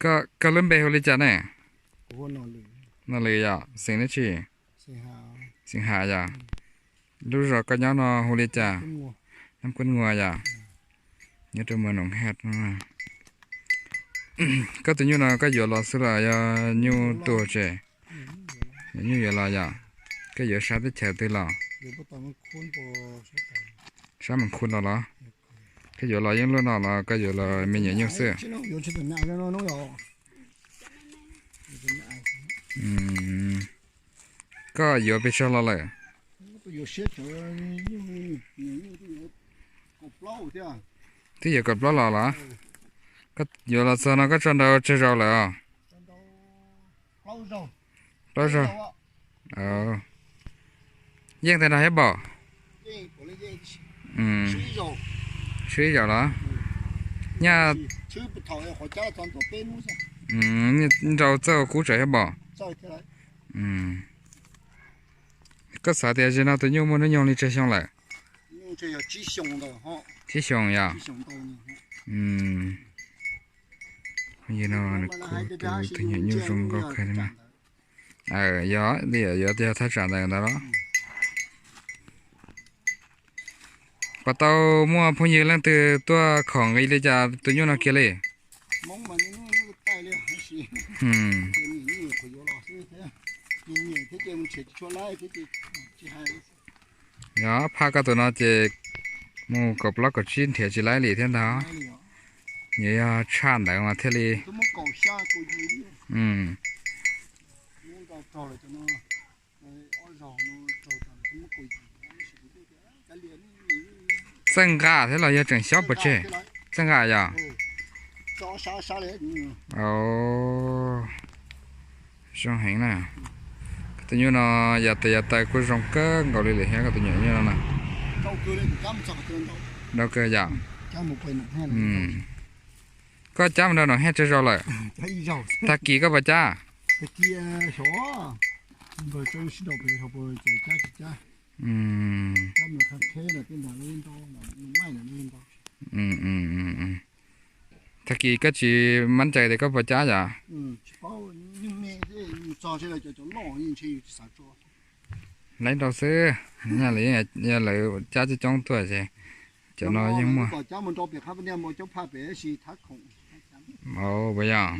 Koj lub npe hu li cas ne? Nom Lwm yom, xeem dab tsi? Xeem Has yom. Lub zos koj nyob no hu li cas? Nam Kub Nguas yom. Nyob rau Mos Noom Haj. Koj tus nyuj no koj yuav los xwb los yog nyuj tuag tsev? Nyuj yuav los yom. Koj yuav sab teb chaws twg los? Sab Mas Khub los los? Koj yuav los yeej luaj no los koj yuav los me nyuam nyuj xwb? Koj yuav pes tsawg los lawm? Twb yuav kaum plaub los los? Koj yuav los txog no koj tso nrau tsawg zaus lawm os? Plaub zaug. Yeej tag nrho thiab pom? Swb ib zaus los? Nyaj nrau txawj ua kub tsawv thiab pom? Koj xav tias zaum no tus nyuj muaj hnub nyoog li tsawg xyoo lawm? Tsib xyoo yom. Yog no, tus nyuam nyuj zoo nkauj kawg li na. Yog, yog tias thaj tsam ntawd ntawd los. Puas tau muaj phooj ywg leej twg tuaj khom nqi li cas tus nyuj no kiag li? Yog phaj koj tus no ces mus kaum plaub kaum tsib nrhiav tsis laib li thiab ntag. Nws yog tshaj ntawd mas thiaj li. Txawj nqa thiab los yog tseem xyob pov tseg? Txawj nqa yom. Zoo heev na. Koj tus nyuj no yav tes yav taw kuj zoo kawg nkaus li lawm thiab koj tus nyuam nyuj no na. Rau kawg yom. Koj cab mus rau Noom Hej tsawg zaus lawm? Tag kis koj puas cab? Tag kis koj tsis mab cai tias koj puas cab yom? Laib rau xwb, yog lawv cab coob coob tuaj ces cov no yeej muaj. Puas yog?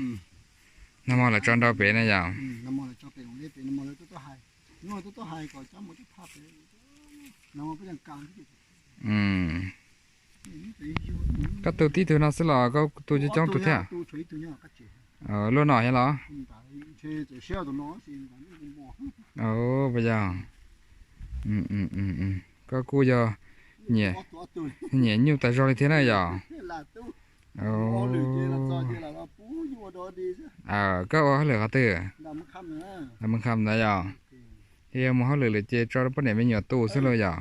Nag hmo lawv tso nrau pem na yom? Koj tu tib tug no xwb los koj tu coob coob tus thiab? Luaj no thiab los? Puas yog? Koj kuj yog nyiam nyuj tas zog li thiab na yom? Koj ua hauj lwm qhov twg? Mus kham ntawd yom? Yog mus hauj lwm lawm ces tso rau poj niam me nyuam tu xwb lauj yom?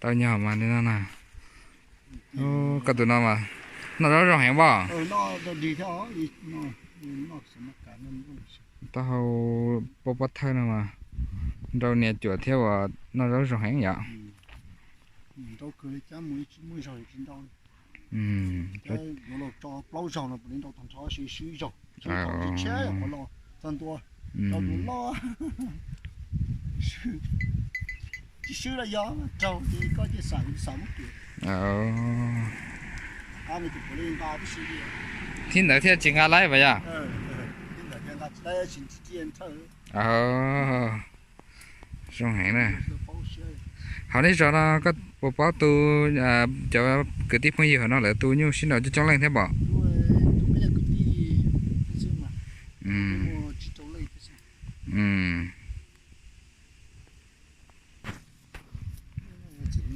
Tau nyog mas li no na. Koj tus no mas noj zaub zoo heev pob. Taub hau pob pob thawj no mas nrau nias cuam thiab uas noj zaub zoo heev yom. Thib ntawd thiaj tsis nqa laib puas yog? Zoo heev na. Hauv nej zos no koj puas paub tu cov kwv tij phooj ywg hauv no lawv tu nyuj sib nraus coob coob leej thiab pom?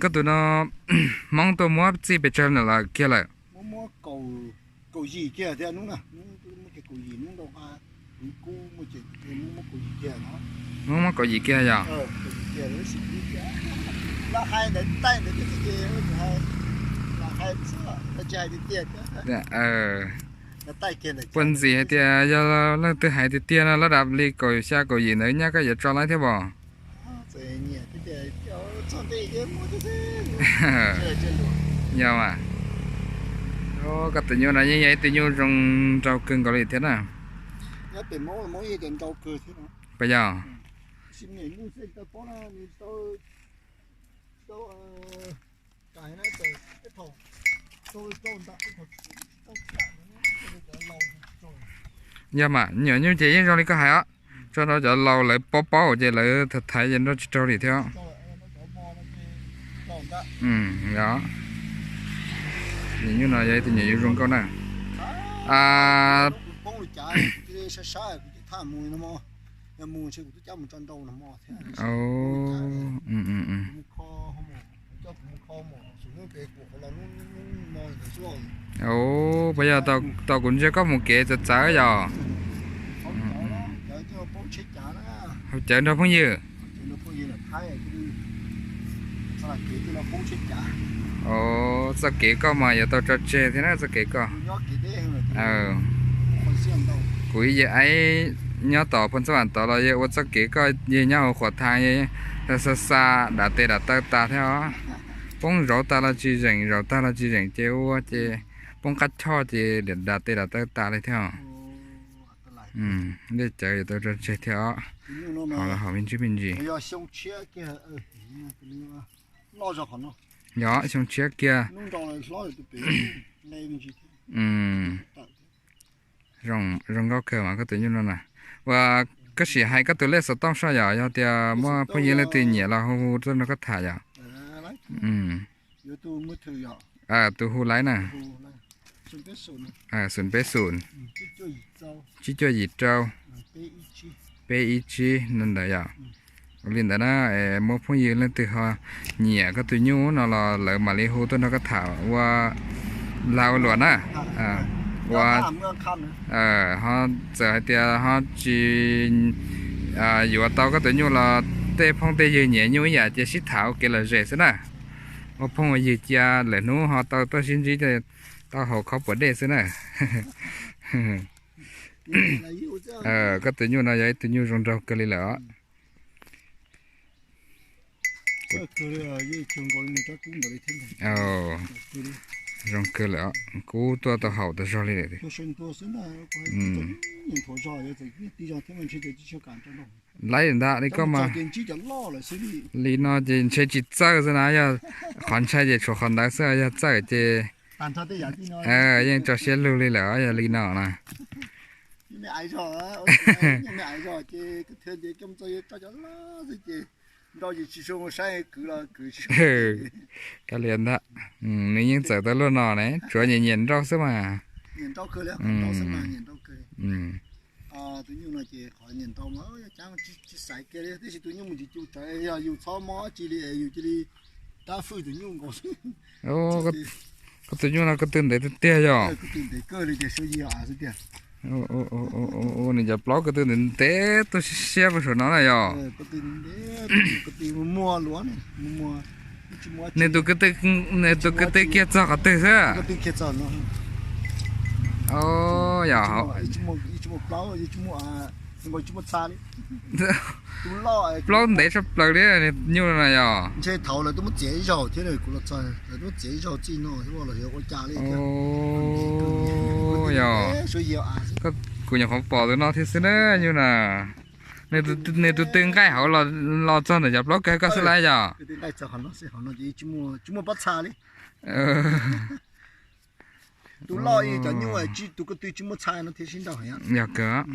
Koj tus no Hmoob tuaj muab txij pes tsawg lawm kiag lawm? Hmoob muab kaum yim kiag yom? Puas ntxim hais tias yog leej twg hais tiag tiag no lab dam li kaum xya kaum yim ntawd nyaj koj yuav tso laib thiab pom? Yog mas. Koj tus nyuj no yeej yog ib tug nyuj zoo nraug kawg nkaus li thiab na. Puas yog? Yog mas, me nyuam nyuj ces yeej zoo li koj hais os. Tso rau cov laus lawv paub paub ces lawv thaiv thaiv ces nroj tsis raug li thiab. Yog. Nyuam nyuj no yog ib tug nyuam nyuj zoo nkauj na. Puas yog tau kuv ntsia koj mus kev txawv txawv yog? Haus cawv nrog phooj ywg. Txoj kev koj mas yuav tau tso tseg thiab na, txoj kev koj. Kuv ib yawg aib nyob tom Phoos Xab Vam tod los yawg ua txoj kev koj, yawg nyob hauv Qhuam Thav, xa xa dam tes dam taw tas thiab os. Poob zauv tag los tsis zeem, zauv tag los tsis zeem ces ua ces poob qab choj ces dam tes dam taw tas li thiab os. Dej cawv yuav tau tso tseg thiab os. Haus los haus me ntsis me ntsis. Yog xyoo tshiab kiag. Zoo nkauj kawg mas koj tus nyuj no na. Ua, koj sim hais koj tus lej xov tooj soj yom, yog tias muaj phooj ywg leej twg nyiam los hu hu tuaj nrog koj tham yom. Tus hu laib na. Xoom peb xoom, tsib cuaj yim rau, peb ib tsib no ntawd yom. Ua li ntawd na, muaj phooj ywg leej twg ho nyiam koj tus nyuj no los lawv mam li hu tuaj nrog koj tham ua lag ua luam na. Ua, ho txawm hais tias ho tsis yuav tau koj tus nyuj los tej phooj tej ywg nyiam nyuj ib yam ces sib tham ua kev lom zem xwb na. Ua phooj ua ywg cia lwm hnub ho tau tuaj sib ntsib, tau haus khob puas dej xwb na. Koj tus nyuj no yog ib tug nyuj zoo nraug kawg li lawm os. Zoo kawg lawm os, kub tuaj tau haum tas zog li lawm. Laib ntag li koj mas. Li no ces ntshe tsis txawj xwb na, yog qhov ntshai ces tshuav qhov ntawd xwb, yog txawj ces yeej tso siab lug li lawm os, yog li no na. Kav liam ntag, nws yeej txawm tau luaj no ne, tsuav nyiam nyiam nrauj xwb mas. Koj tus nyuj no ko tw ntev tiag tiag yog? Nws cov plaub ko tw ntev ntev tuaj siab siab puag saum no na yog? Nws tus ko tw, nws tus ko tw kiag txog qhov twg xwb? Yog, plaub ntev tshaj plaws li nyuj no yog? Yog, kuv nyuam qhuav pom tus no thiab xwb na nyuj na. Nws tus tw nqaij hauv los txog ntawm cov plaub kawg koj xwb lawm yog? Yog kawg.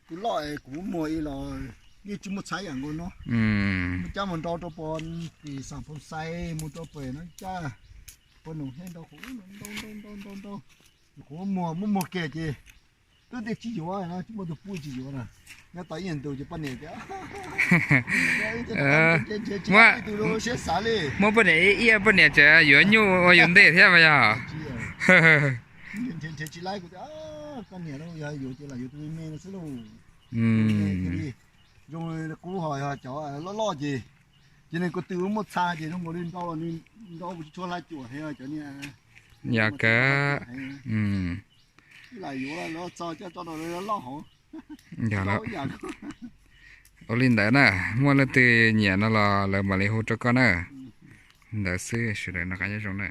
Tus loj kuv muag los yeej tsis muaj txhab yam nkaus no. Muaj cab mus nrau rau pem tim Xam Phoo Xais mus rau pem no cab, pem Noom Hej nrau, kuv nrau nrau nrau nrau, kuv muag muab muag kiag ces twb tias tsis yuav na, tsis muaj tus pub tsis yuav na. Nyob tau ib nyuag ntus ces poj niam tias, muab poj niam iab, poj niam tseem yuav nyuj ua yus ntej thiab mas yog? Nrhiav tsis laib, kuv tias koj niam yog yuav ces los yuav tus me me no xwb lauj. Zoo li qub ho yog cov loj loj ces, ces nws ko tw muaj txha ces zoo nkaus li nrau los nws nrau tsis tshua hlais cuam heev cov niag. Yog kawg. Lam yuav lawv txog coj tso rau lawv loj hauv. Yog lawm. Ua li ntawd na, muaj leej twg nyiam no los lawv mam li hu rau koj na. Ntawd xwb, sawv daws noj qab nyob zoo na.